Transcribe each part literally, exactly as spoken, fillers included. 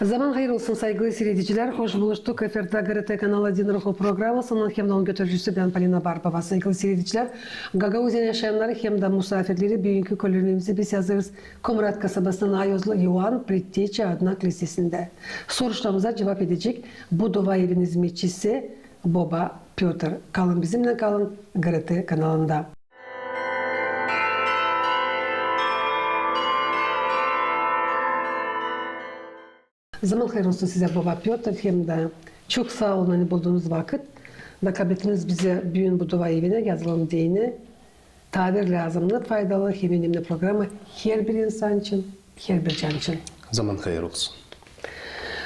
Zaman hayır olsun, saygılı siiredicilär. Hoş buluştuk. Efirdä GRT kanal Один Ruhu programasının hem dä onun götürücüsü bän, Polina Barbova. Saygılı siiredicilär, Gagauziyanın yaşayannarı hem dä musaafirleri, büünkü kolbelmemizi biz hazırêrız Komrat kasabasının ayozlu İoan Predteçä adına klisesindä. Soruşlarımıza cuvap edecek bu duaevin izmetçisi boba Pötr. Kalın bizimnän, kalın GRT kanalında. Zaman hayır olsun sizä, boba Pötr, hem dä çok saa olun, ani buldunuz vakıt da kablettiniz bizi büün bu duaevinä, yazılım deyni. Taa bir lääzımnı, faydalı hem önemni programa herbir insan için, herbir can için. Zaman hayır olsun.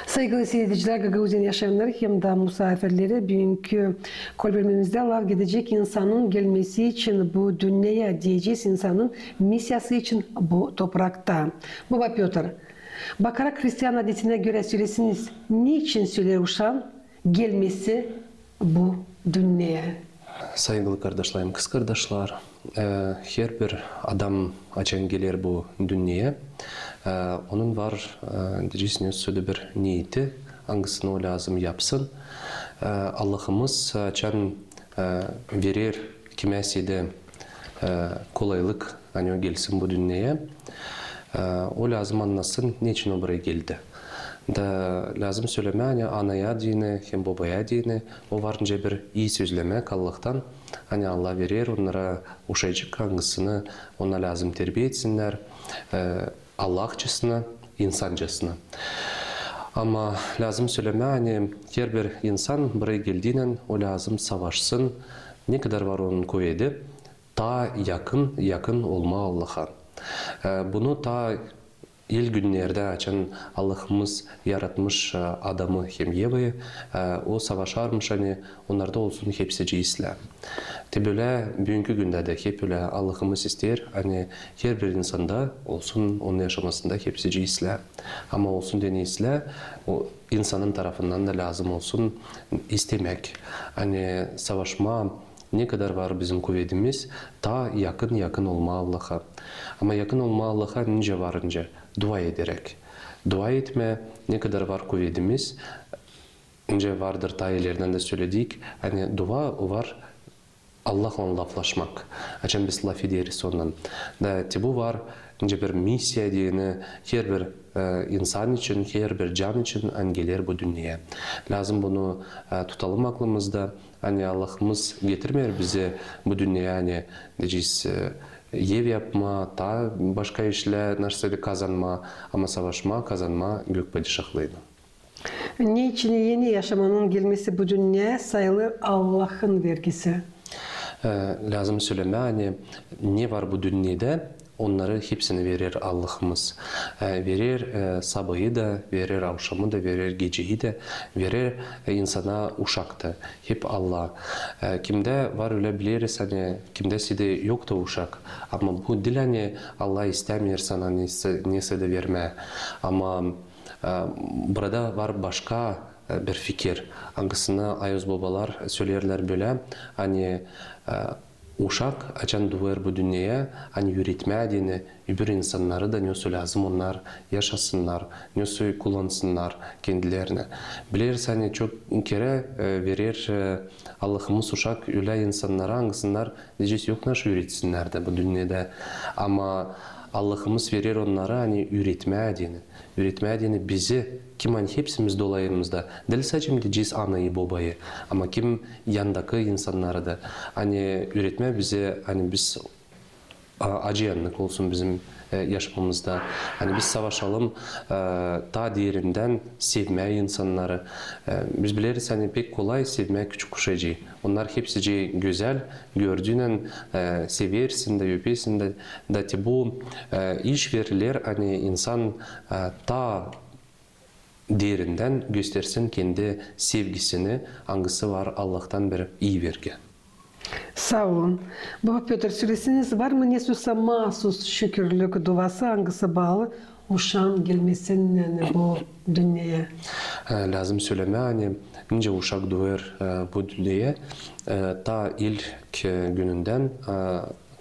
Saygılı siiredicilär, Gagauziyanın yaşayannarı hem dä musaafirleri, büünkü kolbelmemizdä laf gidecek insanın gelmesi için bu dünneyä, deyecez, insanın misiyası için bu toprakta. Boba Pötr, bakarak hristian adetinä görä, sölesiniz, neçin söleer uşaan gelmesi bu dünneyä? Saygılı kardaşlarım, kızkardaşlar, e, herbir adam, açan geler bu dünneyä, e, onun var, e, deyecez, nesoy da bir neeti, angısını o lääzım yapsın. E, Allahımız açan, e, verer kimäsä dä, e, kolaylık, ani o gelsin bu dünneyä, e, o lääzım annasın, neçin o burayı geldi. Da lääzım sölemää, ani anaya deyni hem bobaya deyni, o var nicä bir ii sözlemäk Allahtan, ani Allah verer onnara uşacık, angısını ona lääzım terbiä etsinnär, e, Allahçasına, insancasına. Ama lääzım sölemää, ani herbir insan burayı geldiynän, o lääzım savaşsın, ne kadar var onun kuvedi, taa yakın, yakın olmaa Allaha. E, bunu taa ilk günnerdä, açan Allahımız yaratmış, e, Adamı hem Evayı, e, o savaşarmış, ani onnarda olsun hepsicii islää. Te bölä büünkü gündä dä hep ölä Allahımız isteer, ani herbir insanda olsun, onun yaşamasında hepsicii islää. Ama olsun deyni islää, o insanın tarafından da lääzım olsun istemäk. Ani savaşmaa, ne kadar var bizim kuvedimiz, taa yakın, yakın olmaa Allaha. Ama yakın olmaa Allaha nicä varınca? Dua ederäk. Dua etmää, ne kadar var kuvedimiz, nicä vardır, taa ilerdän dä söledik, ani dua o var Allahlan laflaşmak, açan biz lafederiz onunnan. Da te bu var nicä bir misiya deyni herbir, e, insan için, herbir can için, ani geler bu dünneyä. Lääzım bunu, e, tutalım aklımızda, ani Allahımız getirmeer bizi bu dünneyä, ani deyecez, e, ev yapmaa, taa başka işlär, neşeydi kazanmaa, ama savaşmaa, kazanmaa gök padişahlıını. Neçin eni yaşamanın gelmesi bu dünneyä sayılêr Allahın vergisi? E, lääzım sölemää, ani ne var bu dünnedä, onnarı hepsini verer Allahımız. E, verer, e, sabayı da, verer avşamı da, verer geceyi dä, verer, e, insana uşak ta. Hep Allah. E, kimdä var, ölä bileriz, ani kimdä sendä yok ta uşak. Ama bu diil, ani Allah istämeer sana nesä, nesä dä vermää. Ama E, burada var başka, e, bir fikir, angısını ayoz bobalar söleerlär bölä, ani, e, uşak, açan duêr bu dünneyä, ani üüretmää deyni öbür insannarı da, nesoy lääzım onnar yaşasınnar, nesoy kullansınnar kendilerini. Bileriz, ani çok kerä, e, verer, e, Allahımız uşak ölä insannara, angısınnar, deyecez, yok naşey üüretsinnär dä bu dünnedä. Ama Allahımız verer onnarı, ani üüretmää deyni. Üüretmää deyni bizi, kim ani hepsimiz dolayımızda, diil sade deyecez anayı, bobayı, ama kim yandakı insannarı da. Ani üüretmää bizi, ani biz, a, acıyannık olsun bizim, e, yaşamamızda. Ani biz savaşalım, e, taa derindän sevmää insannarı. E, biz bileriz, ani pek kolay sevmää küçük uşacıı. Onnar hepsicii gözäl, gördüynän, e, seversin dä, öpersin dä, da te bu, e, iş veriler, ani insan, e, taa derindän göstersin kendi sevgisini, angısı var Allahtan bir ii vergi. Saa olun. Boba Pötr, söleseniz, var mı nesoysa maasuz şükürlük duası, angısı baalı uşaan gelmesinnän bu dünneyä? E, lääzım sölemää, ani nicä uşak duêr, e, bu dünneyä, e, taa ilk, e, günündän, e,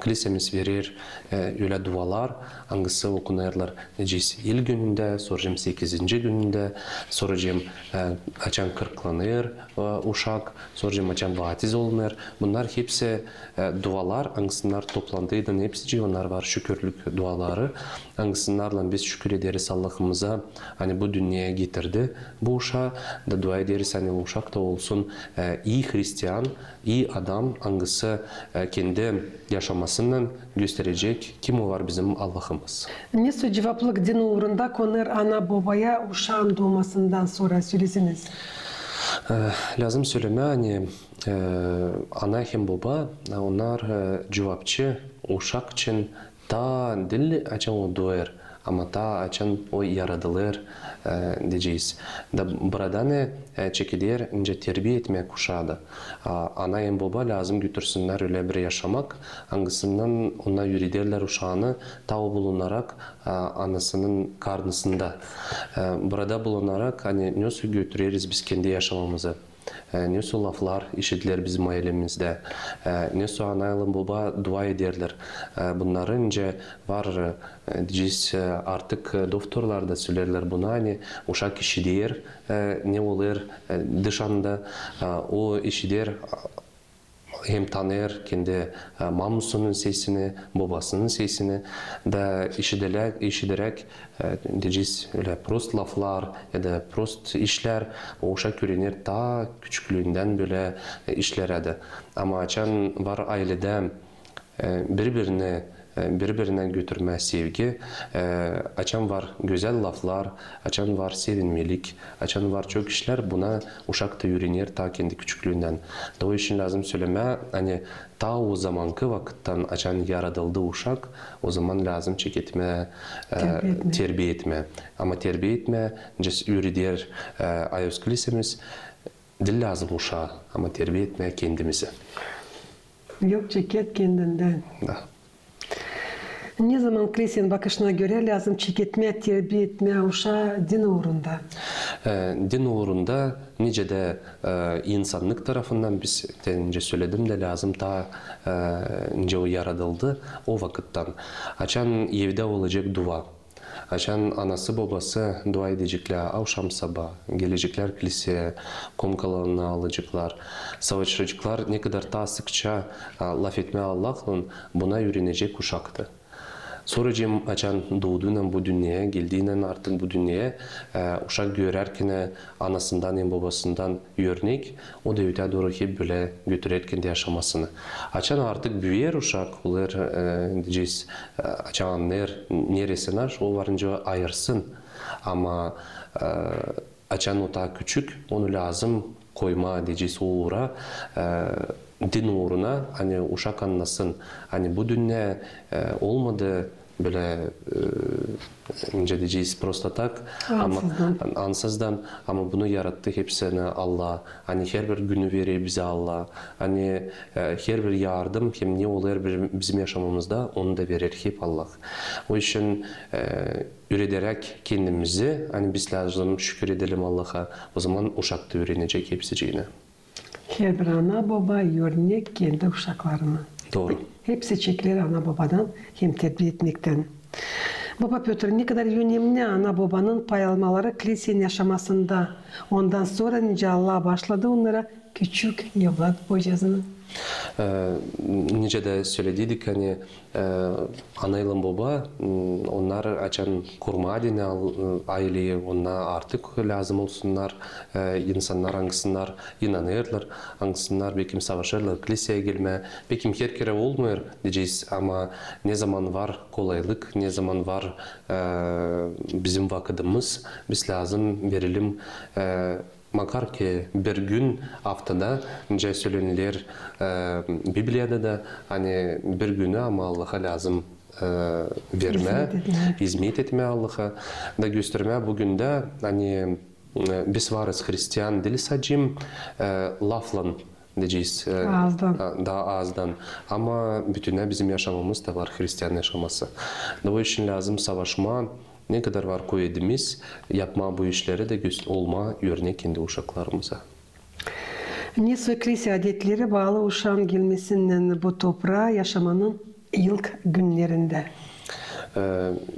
Klisemiz verer, e, ölä dualar, angısı okunêrlar, deyecez, ilk günündä, sora sekizinci günündä, sora, e, açan kırklanêr, e, uşak, sora açan vatiz olunêr. Bunnar hepsi, e, dualar, angısınnar toplantıydan hepsicii, onnar var şükürlük duaları, angısınnarlan biz şükür ederiz Allahımıza, ani bu dünneyä getirdi bu uşaa, da dua ederiz, ani uşak da olsun, e, ii hristian, ii adam, angısı, e, kendi yaşamasınnan gösterecek, kim o var bizim Allahımız. Nesoy cuvaplık din uurunda konêr ana-bobaya uşaan duumasından sora, sölesinez? E, lääzım sölemää, ani, e, ana hem boba, e, onnar, e, cuvapçı uşak için taa diil açan o duêr, ama taa açan o yaradılêr, e, deyecez. Da burada ne, e, çekeder, nicä terbiä etmäk uşaa da. A, ana hem boba lääzım götürsünnär ölä bir yaşamak, angısından onnar üürederlär uşaanı taa o bulunarak, a, anasının karnısında. E, burada bulunarak, ani nesoy götüreriz biz kendi yaşamamızı. E, nesoy laflar işidiler bizim aylemizdä, e, nesoy anaylan boba dua ederlär. E, bunnarı nicä var, e, deyecez, e, artık, e, doftorlar da söleerlär bunu, ani uşak işider, e, ne olêr, e, dışanda, e, o işider, e, hem tanıyêr kendi, e, mamusının sesini, bobasının sesini, da işideräk, işideräk, e, deyecez, ölä prost laflar ya da prost işlär, o uşak üürener taa küçüklüündän bölä, e, işlerä dä. Ama açan var ayledä, e, biri-birini, e, biri-birinä götürmää sevgi, e, açan var gözäl laflar, açan var sevinmelik, açan var çok işlär, buna uşak da üürener taa kendi küçüklüündän. Da o için lääzım sölemää, ani taa o zamankı vakıttan, açan yaradıldı uşak, o zaman lääzım çeketmää, e, terbiä etmää. Terbiä etmää. Ama terbiä etmää, nicä üüreder, e, Ayos Klisemiz, diil lääzım uşaa, ama terbiä etmää kendimizi. İlk çeket kendindän. Da. Ne zaman Klisenin bakışına görä lääzım çeketmää, terbiä etmää uşaa din uurunda? E, din uurunda nicä dä, e, insannık tarafından biz, te nicä söledim dä, lääzım taa, e, nicä o yaradıldı o vakıttan. Açan evdä olacek dua. Açan anası-bobası dua edeceklär avşam-saba, geleceklär kliseyä, komkalarını alaceklar, savaşaceklar, ne kadar taa sıkça, a, lafetmää Allahlan, buna üürenecek uşak ta. Sora, açan duuduynan bu dünneyä, geldiynän artık bu dünneyä, e, uşak görärkän anasından hem bobasından örnek, o da ötää dooru hep bölä götürer kendi yaşamasını. Açan artık büüyer uşak, olêr, e, deyecez, e, açan annêêr, neresinä o var nicä ayırsın. Ama, e, açan o taa küçük, onu lääzım koymaa, deyecez, o uura, e, din uuruna, ani uşak annasın, ani bu dünnä, e, olmadı bölä, e, nicä deyecez, prosta tak, ama ansızdan. Ansızdan, ama bunu yarattı hepsini Allah. Ani herbir günü verer bizä Allah. Ani, e, herbir yardım, hem ne olêr bir, bizim yaşamamızda, onu da verer hep Allah. O için, e, üürederäk kendimizi, ani biz lääzım şükür edelim Allaha, o zaman uşak ta üürenecek hepsicini. Herbir ana-boba örnek kendi uşaklarına. Dooru. Hepsi çekiler ana-bobadan hem terbiä etmektän. Boba Pötr, ne kadar önemli ana-bobanın pay almaları Klisenin yaşamasında, ondan sora nicä Allah başladı onnara küçük evlat boyacasını? E, nicä dä sölediydik, ani, e, anaylan boba, m, onnar açan kurmaa deyni al-, e, ayleyi, onnar artık lääzım olsunnar, e, insannar, angısınnar inanêrlar, angısınnar bekim savaşêrlar kliseyä gelmää, bekim her kerä olmêêr, deyecez, ama ne zaman var kolaylık, ne zaman var, e, bizim vakıdımız, biz lääzım verelim, e, makar ki bir gün aftada, nicä söleniler, e, Bibliyada da, ani bir günü ama Allaha lääzım, e, vermää, izmet etmää Allaha, da göstermää büün dä, ani, e, biz varız hristian diil sade, e, laflan, deyecez, e, aazdan. Da aazdan. Ama bütünnä bizim yaşamamız da var hristian yaşaması. Da o için lääzım savaşmaa, ne kadar var kuvedimiz, yapmaa bu işleri dä gös-, olmaa örnek kendi uşaklarımıza. Nesoy Klise adetleri baalı uşaan gelmesinnän bu topraa yaşamanın ilk günnerindä? E,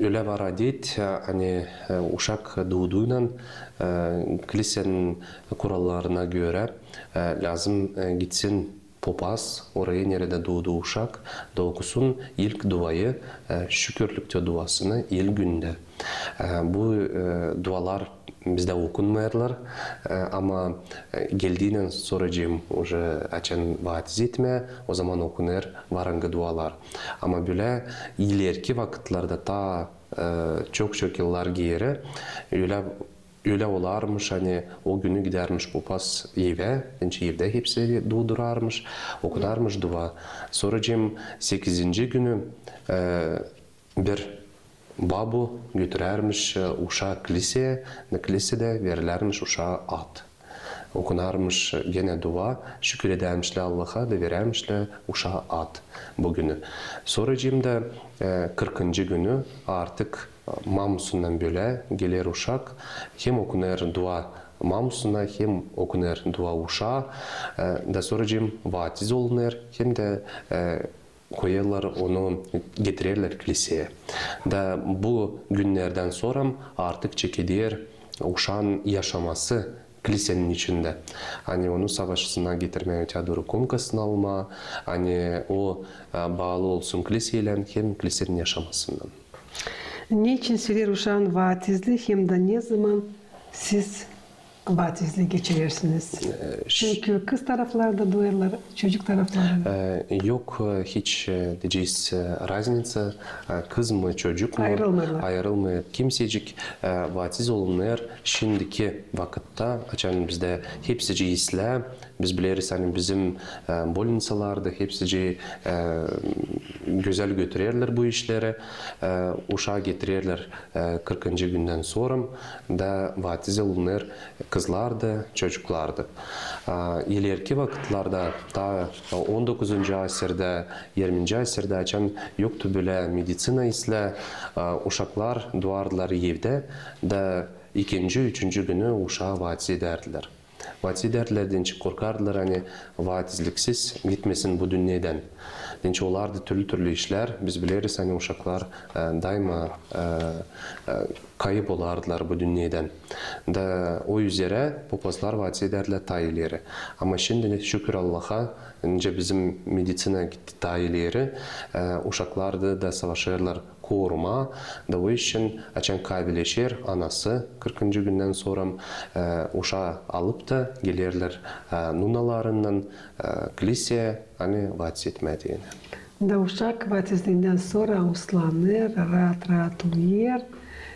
ölä var adet, e, ani, e, uşak duuduynan, e, kilisenin kurallarına görä, e, lääzım, e, gitsin popaz orayı, neredä duudu uşak, da okusun ilk duayı, e, şükürlüktä duasını ilk gündä. E, bu, e, dualar bizdä okunmêêrlar, e, ama, e, geldiynän sora, deyim, uje açan vaatiz etmää, ozaman okunêr var angı dualar. Ama bölä ilerki vakıtlarda, taa, e, çok-çok yıllar geeri, ölä, ölä olarmış, ani o günü gidärmiş popaz evä, deyni evdä hepsi duudurarmış, okunarmış dua. Sora, deyim, sekizinci günü, e, bir babu götürärmiş, e, uşaa kiliseya, da kilisedä verilärmiş uşaa ad. Okunarmış genä dua, şükür edärmişlär Allaha da verärmişlär uşaa ad bu günü. Sora, deyim, da, e, kırkıncı günü artık, e, mamusundan bölä geler uşak, hem okunêr dua mamusuna, hem okunêr dua uşaa, e, da sora, deyim, vaatiz olunêr, hem dä, e, koyêrlar onu, getirerlär kiliseya. Da bu günnerdän sora artık çekeder uşaan yaşaması kilisenin içindä. Ani onu savaşsınnar getirmää öteyä dooru, komkasını almaa, ani o, e, baalı olsun kiliseylän hem kilisenin yaşamasından. Neçin sürer uşaan vaatizlii hem dä nezaman siz vaatizlii geçirersiniz? E, ş- Çünkü kız tarafları da duyêrlar, çocuk tarafları da. E, yok, e, hiç, e, deyecez, e, razniţa, e, kız mı, çocuk mu, ayırılmêêrlar. Ayırılmêêr kimsecik. E, vaatiz olunêr şindiki vakıtta, açan bizdä hepsicii islää, biz bileriz, ani bizim, e, bolniţalarda hepsicii, e, gözäl götürerlär bu işleri, e, uşaa getirerlär, e, kırkıncı gündän sora da vaatiz olunêr kızlar da, çocuklar da. A, ilerki vakıtlarda, taa on dokuzuncu asirdä, irminci asirdä, açan yoktu bölä mediţina islää, a, uşaklar duardılar evdä da ikinci, üçüncü günü uşaa vaatiz edärdilär. Vaatiz edärdilär, deyni korkardılar, ani vaatizliksiz gitmesin bu dünnedän. Deyni olardı türlü-türlü işlär, biz bileriz, ani uşaklar, e, daima, e, e, kayıp olardılar bu dünnedän. Da o üzerä popazlar vaatiz edärdilär taa ileri. Ama şindi, şükür Allaha, nicä bizim mediţina gitti taa ileri, e, uşakları da savaşêrlar korumaa, da o işçin açan kaabilleşer anası kırkıncı gündän sora, e, uşaa alıp da gelerlär, e, nunalarınnan, e, kiliseya, ani vaatiz etmää deyni. Da uşak vaatizlindän sora uslanêr, raat-raat uyêr,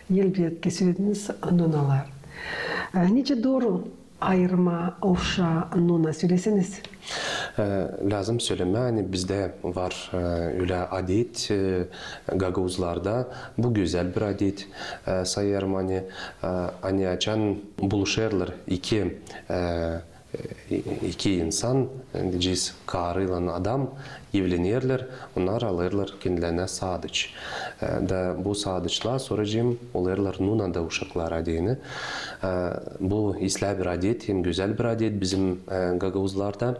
elbetki, sölediiniz nunalar. E, nicä dooru ayırmaa uşaa nuna, söleseniz? E, lääzım sölemää, ani bizdä var, e, ölä adet, e, gagauzlarda, bu gözäl bir adet, e, sayêrım, ani, e, ani açan buluşêrlar iki, e, e, iki insan, deyecez, karıylan adam, evlenerlär, onnar alêrlar kendilerinä sadıç. E, da bu sadıçlar sora, deyni, olêrlar nuna da uşaklara deyni. E, bu islää bir adet, hem gözäl bir adet bizim, e, gagauzlarda.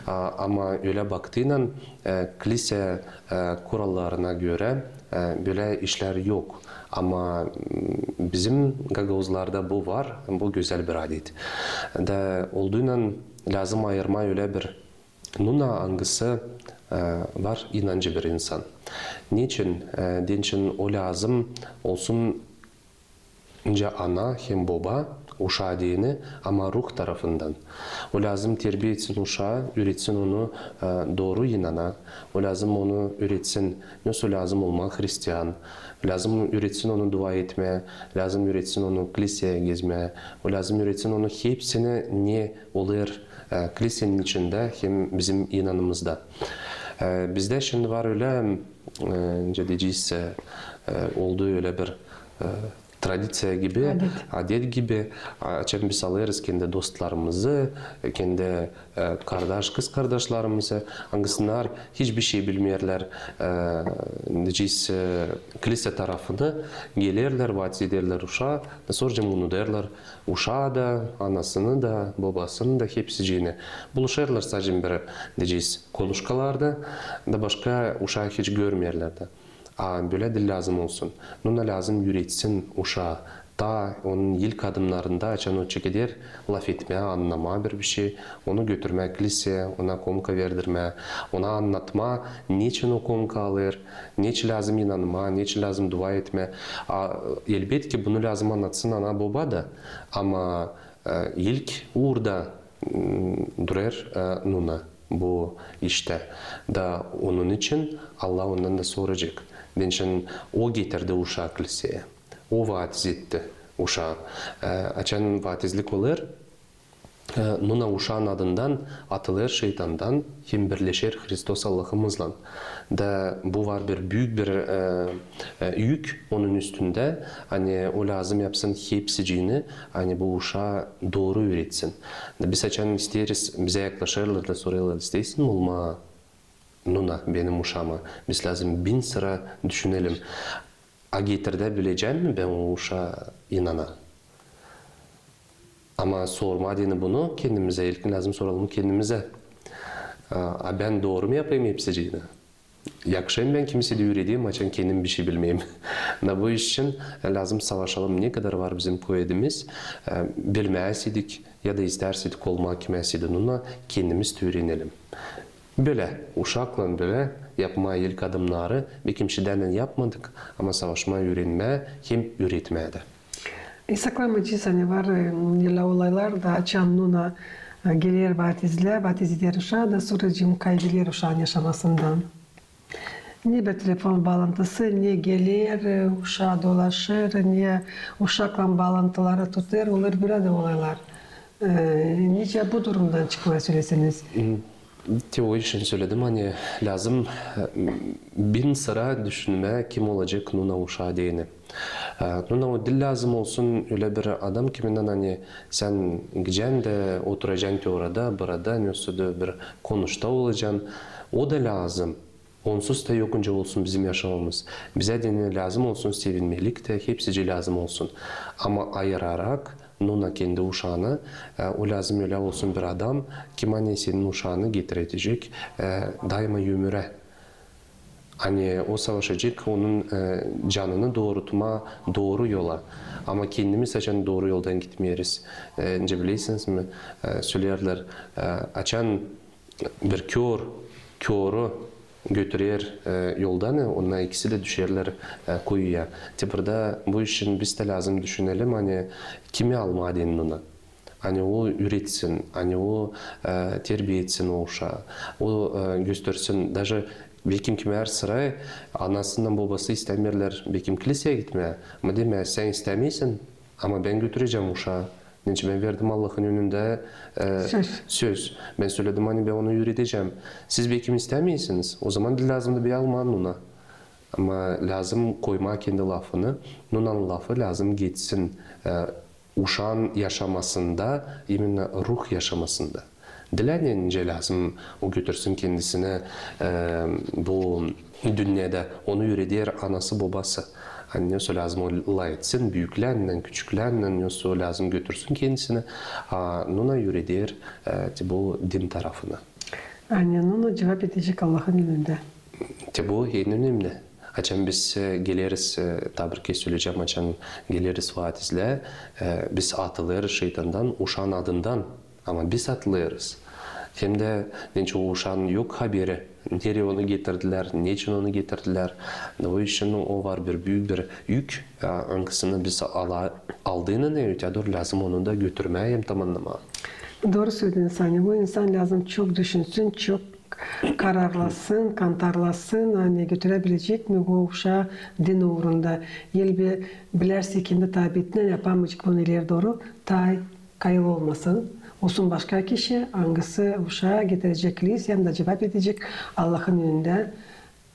A, ama ölä baktıynan, e, kiliseya, e, kurallarına görä, e, bölä işlär yok. Ama, m, bizim gagauzlarda bu var, bu gözäl bir adet. Da olduynan lääzım ayırmaa ölä bir nuna, angısı, e, var inancı bir insan. Neçin? E, deyni o lääzım olsun nicä ana hem boba uşaa deyni, ama ruh tarafından. O lääzım terbiya etsin uşaa, üüretsin onu, e, dooru inanmaa. O lääzım onu üüretsin, ne o lääzım olmaa hristian. Lääzım üüretsin onu dua etmää, lääzım üüretsin onu kiliseya gezmää. O lääzım üüretsin onu hepsini, ne olêr, e, kilisenin içindä hem bizim inanımızda. E, bizdä şindi var ölä, e, nicä deyecez, e, e, oldu ölä bir, e, tradiţiya gibi, adet gibi, açan biz alêrız kendi dostlarımızı, kendi, e, kardaş, kızkardaşlarımızı, angısılar hiçbir şey bilmeerlär, e, deyecez, e, kilise tarafını, gelerlär, vaatiz ederlär uşaa, da sora unudêrlar uşaa da, anasını da, bobasını da, hepsicini. Buluşêrlar sadecä bir, deyecez, konuşkalarda, da başka uşaa hiç görmeerlär dä. A bölä diil lääzım olsun. Nuna lääzım üüretsin uşaa. Taa onun ilk adımnarında, açan o çekeder lafetmää, annamaa bir bişey, onu götürmää kiliseyä, ona komka verdirmää, ona annatmaa, neçin o komka alêr, neçin lääzım inanmaa, neçin lääzım dua etmää. A, elbetki, bunu lääzım annatsın ana-boba da, ama, e, ilk uurda durêr, e, nuna bu iştä. Da onun için Allah ondan da soracek. Deyni o getirdi uşaa kiliseyä. O vaatiz etti uşaa. E, açan vaatizlik olêr, e, nuna uşaan adından atılêr şeytandan hem birleşer Hristos Allahımızlan. Da bu var bir büük bir, e, e, ük onun üstündä, ani o lääzım yapsın hepsicini, ani bu uşaa dooru üüretsin. Da biz açan isteeriz, bizä yaklaşêrlar da sorêrlar: "İsteersin mi olmaa nuna benim uşaama?" Biz lääzım bin sıra düşünelim. A getirdä bilecäm mi bän o uşaa inana? Ama sormaa deyni bunu kendimizä, ilkin lääzım soralım kendimizä. A, a bän dooru mu yapêrım hepsicini? Yakışêr mı bän kimseyä dä üüredeyim, açan kendim bişey bilmeerim? Da bu iş için, e, lääzım savaşalım. Ne kadar var bizim kuvedimiz, e, bilmärseydik ya da istärsäydik olmaa kimäseydi nuna, kendimiz dä üürenelim. Bölä, uşaklan bölä yapmaa ilk adımnarı, bekim şindän yapmadık, ama savaşmaa üürenmää hem üüretmää dä. E, saklamayacez, ani var, e, ölä olaylar da, açan nuna, e, geler vaatizlää, vaatiz eder uşaa da, sora kaybeder uşaan yaşamasından. Ne bir telefon baalantısı, ne geler, e, uşaa dolaşêr, ne uşaklan baalantıları tutêr, olêr bölä dä olaylar. E, nicä bu durumdan çıkmaa söleseniz? Te o için söledim, ani lääzım, e, bin sıra düşünmää, kim olacek nuna uşaa deyni. E, nuna o diil lääzım olsun ölä bir adam, kiminnän, ani sän gidecän dä oturacan te orada, burada, ne sora bir konuşta olacan. O da lääzım. Onsuz da yokunca olsun bizim yaşamamız. Bizä deyni lääzım olsun sevinmelik tä, hepsicii lääzım olsun. Ama ayırarak nuna kendi uşaanı, e, o lääzım ölä olsun bir adam, kim ani senin uşaanı getirecek, e, daima ömürä. Ani o savaşacek onun, e, canını doorutmaa dooru yola. Ama kendimiz açan dooru yoldan gitmeeriz. E, nicä bilersiniz mi, e, söleerlär, e, açan bir kör körü götürer, e, yoldan, e, onnar ikisi dä düşerlär, e, kuyuya. Te burada bu iş için biz dä lääzım düşünelim, ani kimi almaa deyni nuna. Ani o üüretsin, ani o, e, terbiya etsin o uşaa. O, e, göstersin. Daje bekim kimär sıra anasınnan bobası istämeerlär bekim kiliseyä gitmää. Ama demää, sän istämeersin, ama bän götürecäm uşaa. Neçin bän verdim Allahın önündä, e, söz. Bän söledim, ani bän onu üüredecäm. Siz bekim istämeersiniz, ozaman da lääzım da bän almaa nuna. Ama lääzım koymaa kendi lafını, nunanın lafı lääzım geçsin, e, uşaan yaşamasında, imenno ruh yaşamasında. Diil ani nicä lääzım o götürsün kendisini, e, bu dünnedä, onu üüreder anası, bobası. Ani nesoy lääzım o laf etsin büüklärnän, küçüklärnän, nesoy lääzım götürsün kendisini, a nuna üüreder, e, te bu din tarafını. Ani nuna cuvap edecek Allahın önündä. Te bu en önemli. Açan biz, e, geleriz, e, taa bir kerä söleyecäm, açan geleriz vaatizlää, e, biz atılêrız şeytandan uşaan adından. Ama biz atılêrız. Hem dä neçin o uşaan yok haberi, nereyi onu getirdilär, neçin onu getirdilär. O işin o var bir büük bir ük, e, angısını biz ala-, aldıynan, e, ötedooru lääzım onu da götürmää hem tamannamaa. Dooru sölediniz, ani bu insan lääzım çok düşünsün, çok kararlasın, kantarlasın, ani götürebilecek mi o uşaa din uurunda. El bi bilärse kendi tabiatınnan yapamayacek bunu ileri dooru, taa kayıl olmasın. Olsun başka kişi, angısı uşaa getirecek liis hem dä cuvap edecek Allahın önündä.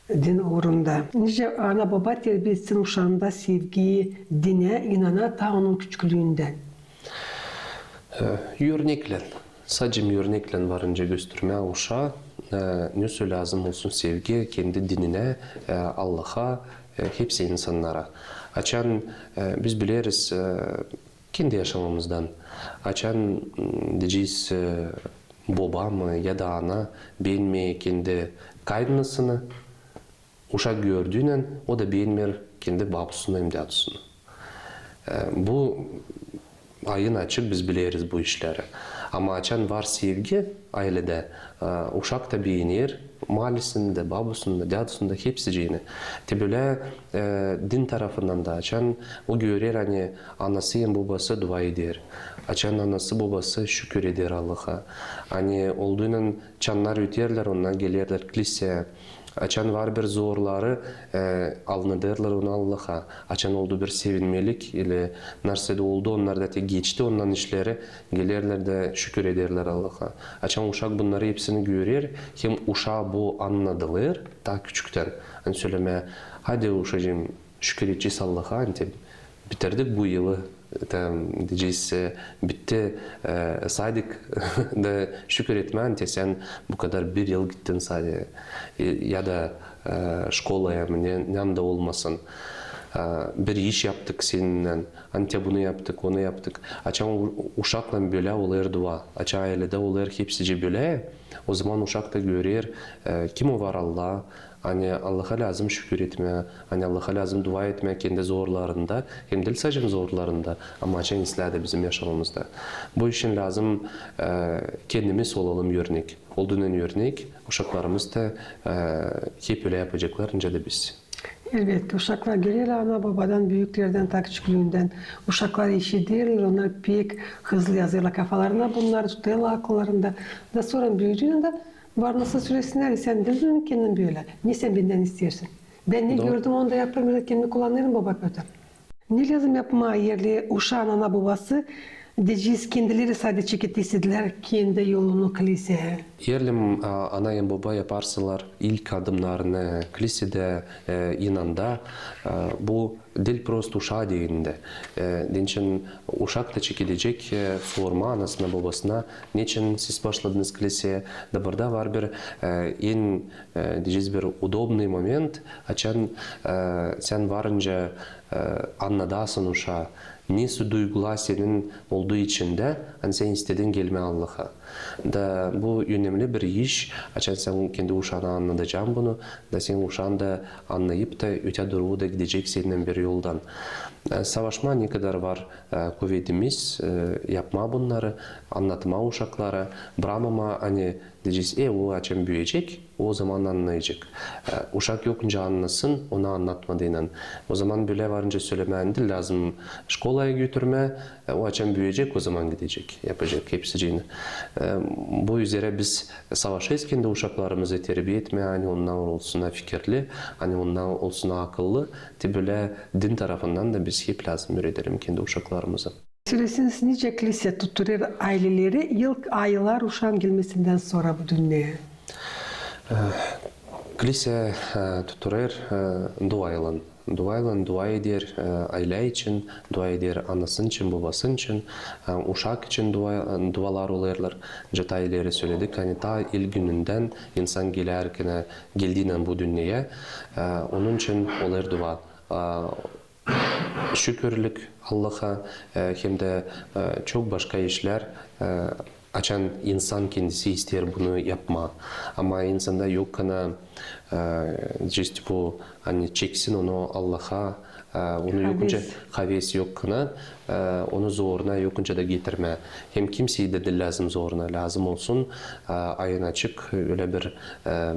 Din uurunda. Nicä ana-boba terbietsin uşaanda sevgiyi dinä, inana taa onun küçüklüündän? E, örneklän. Sade örneklän varınca göstermää uşaa, e, ne sölä lääzım olsun sevgi kendi dininä, e, Allaha, e, hepsi insannara. Açan, e, biz bileriz, e, kendi yaşamamızdan. Açan, m, deyecez, e, boba mı ya da ana beenmeer kendi kaynanasını, uşak gördüünän o da beenmeer kendi babusunu hem dädusunu. E, bu ayın açık, biz bileriz bu işleri. Ama açan var sevgi ayledä, e, uşak da beener maalesef dä, babusunu da, dädusunu da, hepsicini. Te bölä, e, din tarafından da açan o görer, ani anası hem bobası dua eder. Açan anası, bobası şükür eder Allaha. Ani olduunnan çannar öterlär, onnar gelerlär kliseyä. Açan var bir zorları, e, annadêrlar onu Allaha. Açan oldu bir sevinmelik, ili narsä dä oldu, onnar da te geçti ondan işleri, gelerlär dä şükür ederlär Allaha. Açan uşak bunnarı hepsini görer, hem uşaa bu annadılêr taa küçüktän. Ani sölemää, hadi uşacıım, şükür edecez Allaha, ani te bitirdik bu yılı, te, deyecez, e, bitti, e, sadik, da şükür etmää, ani te sän bu kadar bir yıl gittin sade, e, ya da, e, şkolaya mı, ne, ne anda olmasın, e, bir iş yaptık seninnän, ani te bunu yaptık, onu yaptık. Açan u-, uşaklan bölä olêr dua, açan ayledä olêr hepsicii bölä, ozaman uşak da görer, e, kim o var Allah, ani Allaha lääzım şükür etmää, ani Allaha lääzım dua etmää kendi zorlarında, hem diil sade zorlarında, ama açan islää dä bizim yaşamamızda. Bu için lääzım, e, kendimiz olalım örnek. Olduunnan örnek, uşaklarımız da, e, hep ölä yapaceklar, nicä dä biz. Elbetki, uşaklar gelerlär ana-bobadan, büüklerdän, taa küçüklüündän. Uşaklar işiderlär, onnar pek hızlı yazêrlar kafalarına bunnarı, tutêrlar akıllarında. Da sora büüdüünä dä var nasıl sölesin, ani sän diil kendin bölä. Ne sän bendän isteersin? Bän ne gördüm, onu da yapêrım, ya da kendimi kullanêrım, boba Pötr. Ne lääzım yapmaa, eer uşaan ana-bobası, deyecez, kendileri sade çeketsin kendi yolunu kliseyä? Eer, a, ana hem boba yaparsalar ilk adımnarını klisedä, e, inanda, e, bu diil prost uşaa deyni dä. E, deyni için uşak da çekedecek, e, sormaa anasına, bobasına, neçin siz başladınız kliseyä. Da burada var bir, e, en, e, deyecez, bir udobnıy moment, açan, e, sän varınca, e, annadasın uşaa, nesoy duygular senin oldu içindä, ani sän istedin gelmää Allaha. Da bu önemli bir iş, açan sän kendi uşaana annadacan bunu, da senin uşaan da annayıp da ötedooru da gidecek seninnän bir yoldan. E, savaşmaa ne kadar var, e, kuvedimiz, e, yapmaa bunnarı, annatmaa uşaklara, brakmamaa, ani deyecez, e, o açan büüyecek, ozaman annayacek. E, uşak yokunca annasın, ona annatmadıınnan. Ozaman bölä varınca sölemää diil lääzım şkolaya götürmää, e, o açan büüyecek, ozaman gidecek, yapacek hepsicini. E, bu üzerä biz savaşêrız kendi uşaklarımızı terbiya etmää, ani onnar olsunnar fikirli, ani onnar olsunnar akıllı. Te bölä din tarafından da biz hep lääzım üüredelim kendi uşaklarımızı. Söleseniz, nicä klisä tutturêr ayleleri ilk aylar uşaan gelmesindän sora bu dünneyä? E, klisä, e, tutturêr, e, duaylan. Duaylan, dua eder, e, aylä için, dua eder anasın için, bobasın için, e, uşak için dua, dualar olêrlar. Nicä taa ileri söledik, ani taa ilk günündän insan gelärkän, geldiinän bu dünneyä, e, onun için olêr dua. E, şükürlük Allaha, e, hem dä, e, çok başka işlär, e, açan insan kendisi isteer bunu yapmaa. Ama insanda yok kana, e, deyecez, bu, ani çeksin onu Allaha, e, onu yokunca, haves yok kana, e, onu zoruna yokunca da getirmää. Hem kimseyi dä diil lääzım zoruna, lääzım olsun, e, ayın açık, ölä bir, e,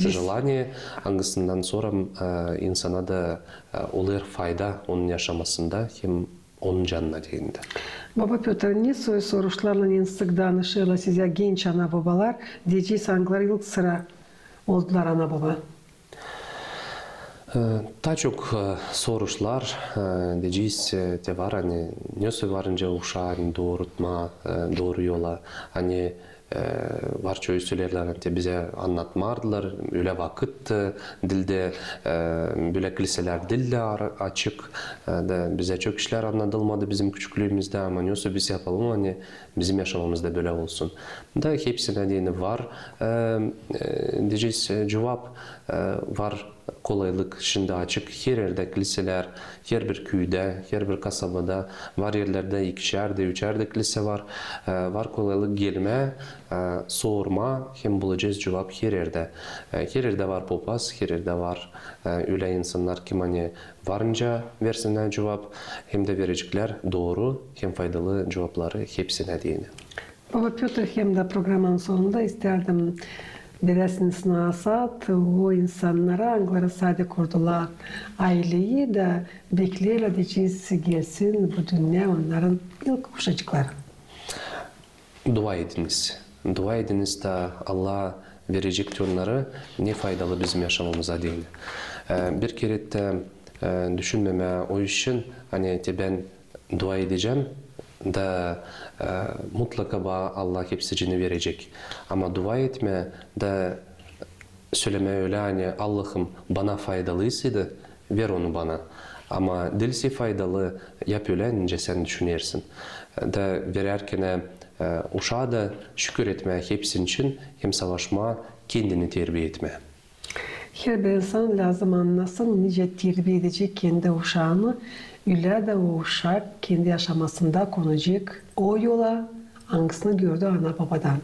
желание, angısından sora, e, insana da, e, olêr fayda onun yaşamasında hem onun canına deyni dä. Boba Pötr, nesoy soruşlarlan en sık danışêrlar sizä genç ana-bobalar, deyecez, angıları ilk sıra oldular ana-boba? E, taa çok, e, soruşlar, e, deyecez, e, te var, ani nesoy varınca uşaa, ani doorutmaa, e, dooru yola, ani E, var çoyu söleerlär, ani te bizä annatmardılar, ölä vakıt, e, diil dä, e, bölä kliselär diil dä ar-, açık, e, da bizä çok işlär annadılmadı bizim küçüklüümüzdä, ama ne olsa biz yapalım, ani bizim yaşamamız da bölä olsun. Da hepsinä deyni var, e, e, deyecez, e, cuvap, e, var kolaylık, şindi açık her erdä kliselär, her bir küüdä, her bir kasabada, var erlerdä ikişär dä, üçär dä klise var. E, var kolaylık gelmää, e, sormaa, hem bulacez cuvap her erdä. E, her erdä var popaz, her erdä var, e, ölä insannar, kim ani varınca versinnär cuvap, hem dä vereceklär dooru hem faydalı cuvapları hepsinä deyni. Boba Pötr, hem dä programanın sonunda istärdim veräsiniz nasaat o insannara, angıları sade kurdular ayleyi da bekleerlär, deyecez, gelsin bu dünneyä onnarın ilk uşacıkları. Dua ediniz. Dua ediniz da Allah verecek te onnarı, ne faydalı bizim yaşamamıza deyni. E, bir kerä te, e, düşünmemää o işin, ani te bän dua edecäm da, e, mutlaka bana Allah hepsicini verecek. Ama dua etmää da sölemää ölä, ani Allahım, bana faydalıysaydı, ver onu bana. Ama diilse faydalı, yap ölä, nicä sän düşünersin. Da verärkenä, e, uşaa da şükür etmää hepsinin için hem savaşmaa kendini terbiya etmää. Herbir insan lääzım annasın, nicä terbiya edecek kendi uşaanı, ölä dä o uşak kendi yaşamasında konacek o yola, angısını gördü ana-bobadan.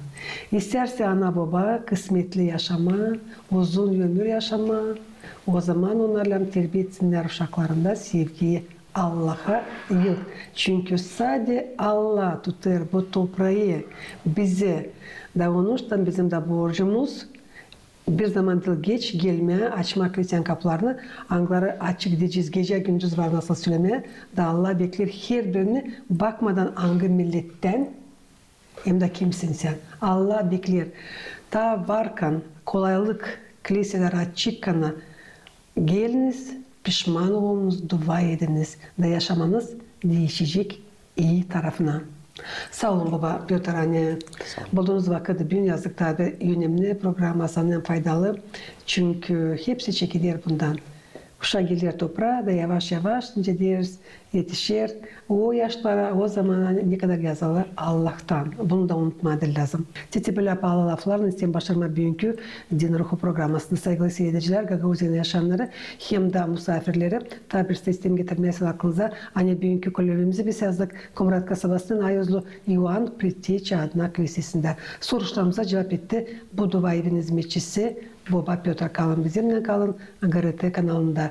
İstärsä ana-boba kısmetli yaşamaa, uzun ömür yaşamaa, ozaman onnarlan terbiya etsinnär uşaklarında sevgiyi Allaha, yıl. Çünkü sade Allah tutêr bu topraayı, bizi. Da onuştan bizim dä borcumuz bir zaman diil geç gelmää, açmaa klisän kapılarını, angıları açık, deyecez, gecä-gündüz var nasıl sölemää, da Allah bekleer herbirini, bakmadan angı millettän hem dä kimsin sän. Allah bekleer. Taa varkan, kolaylık, kliselär açıkkana, geliniz, pişman olunuz, dua ediniz, da yaşamanız diişecek ii tarafına. Saa olun, boba Pötr, ani buldunuz vakıt büün, yazdık, tabi, önemli programma, sanêrım faydalı. Çünkü hepsi çekeder bundan. Uşak geler topraa da yavaş-yavaş, nicä deeriz, etişer o yaşlara, o zamana, nekadar yazılı Allahtan. Bunu da unutmaa diil lääzım. Te bölä paalı laflarlan isteerim başarmaa büünkü Din ruhu programmasını. Saygılı siiredicilär, Gagauziyanın yaşayannarı hem dä musaafirleri, taa bir isteerim getirmää aklınıza, ani büünkü kolevimizi biz yazdık Komrat kasabasının Ayuzlu İoan Pretteçä adına klisesindä. Soruşlarımıza cuvap etti bu dua evinin hızmetçisi boba Pötr. Kalın bizimnän, kalın GRT kanalında.